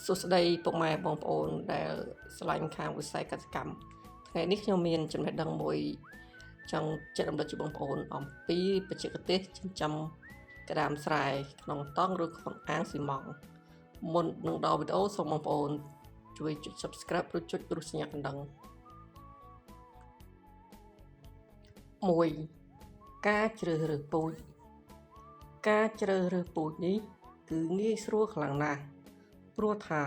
សួស្តីពុកម៉ែបងប្អូនដែលស្រឡាញ់ខាងវិស័យកសិកម្មថ្ងៃនេះខ្ញុំមានចំណេះដឹងមួយចង់ចែករំលែកជូនបងប្អូនអំពីបច្ចេកទេសចិញ្ចឹមក្តាមស្រែក្នុងតង់ឬក្នុងអាងស៊ីម៉ង់មុននឹងដល់វីដេអូសូមបងប្អូនជួយចុច Subscribe ឬចុចរូបសញ្ញាកណ្ដឹង1ការជ្រើសរើសពូជការជ្រើសរើសពូជនេះគឺងាយស្រួលខ្លាំងណាស់ព្រោះថា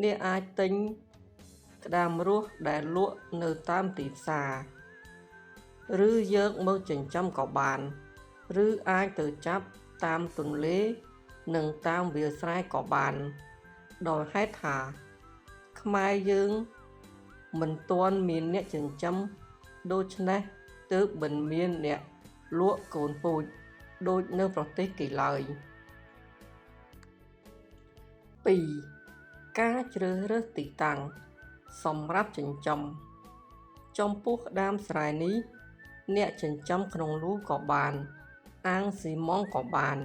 អ្នកអាចទិញក្តាមរស់ដែលលក់នៅតាមទីផ្សារឬយកមកចិញ្ចឹមក៏បានឬអាចទៅចាប់តាមទន្លេនិងតាមវាលស្រែក៏បានដោយហេតុថាខ្មែរយើងមិនទាន់មានអ្នកចិញ្ចឹមដូច្នេះទើបមិនមានអ្នកលក់កូនពូជដូចនៅប្រទេសគេឡើយ2ការជ្រើសរើសទីតាំងសម្រាប់ចិញ្ចឹមចំពោះក្តាមស្រែនេះអ្នកចិញ្ចឹមក្នុងលូក៏បានអាងស៊ីម៉ង់ក៏បាន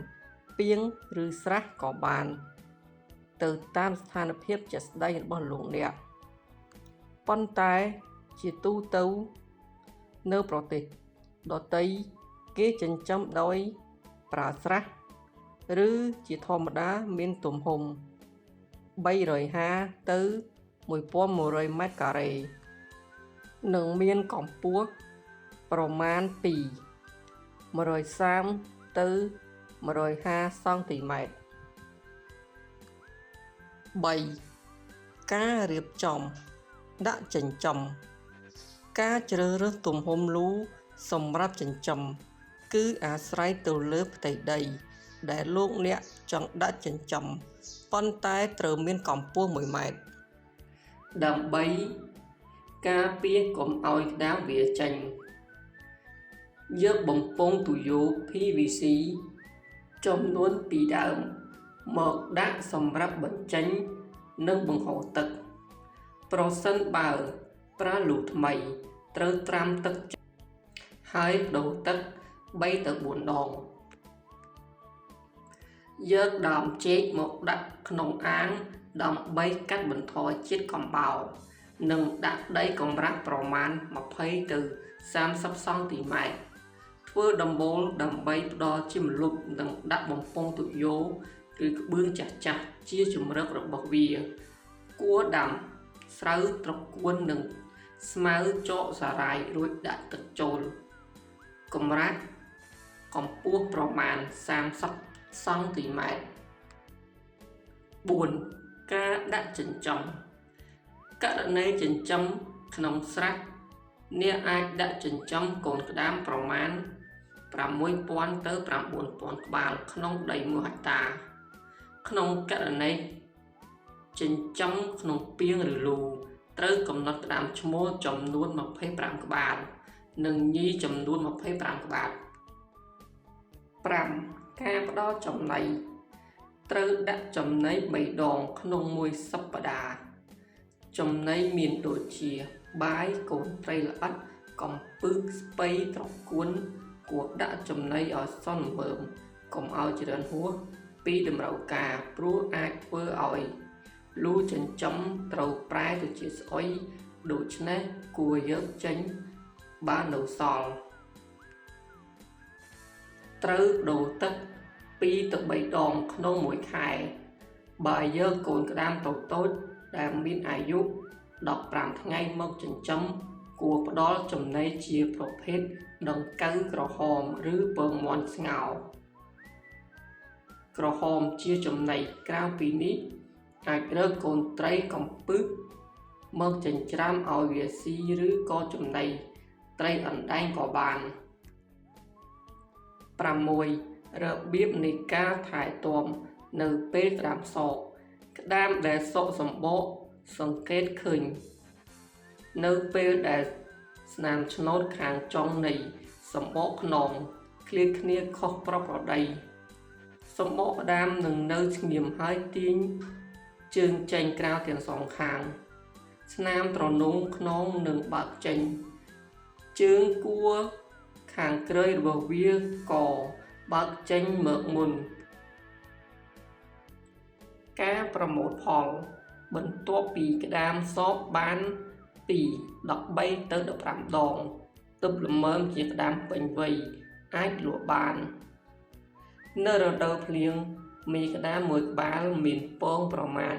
ពាងឬស្រះក៏បានទៅតាមស្ថានភាពជាក់ស្ដែងរបស់លោកអ្នកប៉ុន្តែជាទូទៅនៅប្រទេសដទៃគេចិញ្ចឹមដោយប្រើស្រះឬជាធម្មតាមានទំហំ350ទៅ1100ម៉ែត្រការ៉េនិងមានកម្ពស់ប្រមាណពី130ទៅ150សង់ទីម៉ែត្រ3ការរៀបចំដាក់ចិញ្ចឹមការជ្រើសរើសទំហំលូសម្រាប់ចិញ្ចឹមគឺអាស្រ័យទៅលើផ្ទៃដីដែលលោកអ្នកចង់ដាក់ចិញ្ចឹមប៉ុន្តែត្រូវមានកម្ពស់1ម៉ែត្រដើម្បីការពារកុំឲ្យក្តាមវាចេញយកបំពង់ទុយោ PVC ចំនួន2ដើមមកដាក់សម្រាប់បញ្ចេញនិងបង្ហូរទឹកប្រសិនបើប្រើលូថ្មីត្រូវត្រាំទឹកហើយដូរទឹក3ទៅ4ដងយកដើមចេកមកដាក់ក្នុងអាងដើម្បីកាត់បន្ថយជាតិកំបោរនិងដាក់ដីកម្រាស់ប្រមាណ20ទៅ30សង់ទីម៉ែត្រធ្វើដំបូលដើម្បីផ្ដល់ជាម្លប់និងដាក់បំពង់ទុយោឬក្បឿងចាស់ៗជាជម្រករបស់វាគួរដាំស្រូវត្រកួននិងស្មៅចកសារាយរួចដាក់ទឹកចូលកម្រាស់កម្ពស់ប្រមាណ30សង់ទីម៉ែត្រ4ការដាក់ចិញ្ចឹមករណីចិញ្ចឹមក្នុងស្រះអ្នកអាចដាក់ចិញ្ចឹមកូនក្តាមប្រមាណ6000ទៅ9000ក្បាលក្នុងដី1ហិកតាក្នុងករណីចិញ្ចឹមក្នុងពាងឬលូត្រូវកំណត់ក្តាមឈ្មោលចំនួន25ក្បាលនិងញីចំនួន25ក្បាល5ការផ្ដល់ចំណីត្រូវដាក់ចំណី3ដងក្នុងមួយសប្តាហ៍ចំណីមានដូចជាបាយកូនត្រីល្អិតកំពឹសស្ពៃត្រកួនគួរដាក់ចំណីឲ្យសមល្មមកុំឲ្យច្រើនហួសពីតម្រូវការព្រោះអាចធ្វើឲ្យលូចិញ្ចឹមត្រូវប្រែទៅជាស្អុយដូច្នេះគួរយកចេញបាននៅសល់ត្រូវដូរទឹក2ទៅ3ដងក្នុងមួយខែបើយកកូនក្តាមតូចៗដែលមានអាយុ15ថ្ងៃមកចិញ្ចឹមគួរផ្ដល់ចំណីជាប្រភេទដង្កូវក្រហមឬពងមាន់ស្ងោរក្រហមជាចំណីក្រៅពីនេះអាចរើសកូនត្រីកំពឹសមកចិញ្ច្រាំឲ្យវាស៊ីឬក៏ចំណីត្រីអណ្ដែងក៏បាន6របៀបនៃការថែទាំនៅពេលក្តាមសកក្តាមដែលសកសម្បកសង្កេតឃើញនៅពេលដែលស្នាមឆ្នូតខាងចុងនៃសម្បកខ្នងឃ្លាតគ្នាខុសប្រក្រតីសម្បកក្តាមនឹងនៅស្ងៀមហើយទាញជើងចេញក្រៅទាំងសងខាងស្នាមទ្រនុងខ្នងនឹងបើកចេញជើងគួរខាងក្រោយរបស់វាក៏បើកចេញមកមុន ការប្រមូលផល បន្ទាប់ពីក្តាមសបបានពី13ទៅ15ដងទើបល្មមជាក្តាមពេញវ័យអាចលក់បាន នៅរដូវភ្លៀងមេក្តាមមួយក្បាលមានពងប្រមាណ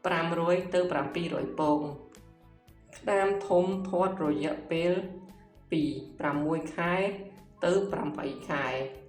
500ទៅ700ពងក្តាមធំធាត់រយៈពេលពី6ខែទៅ8ខែ។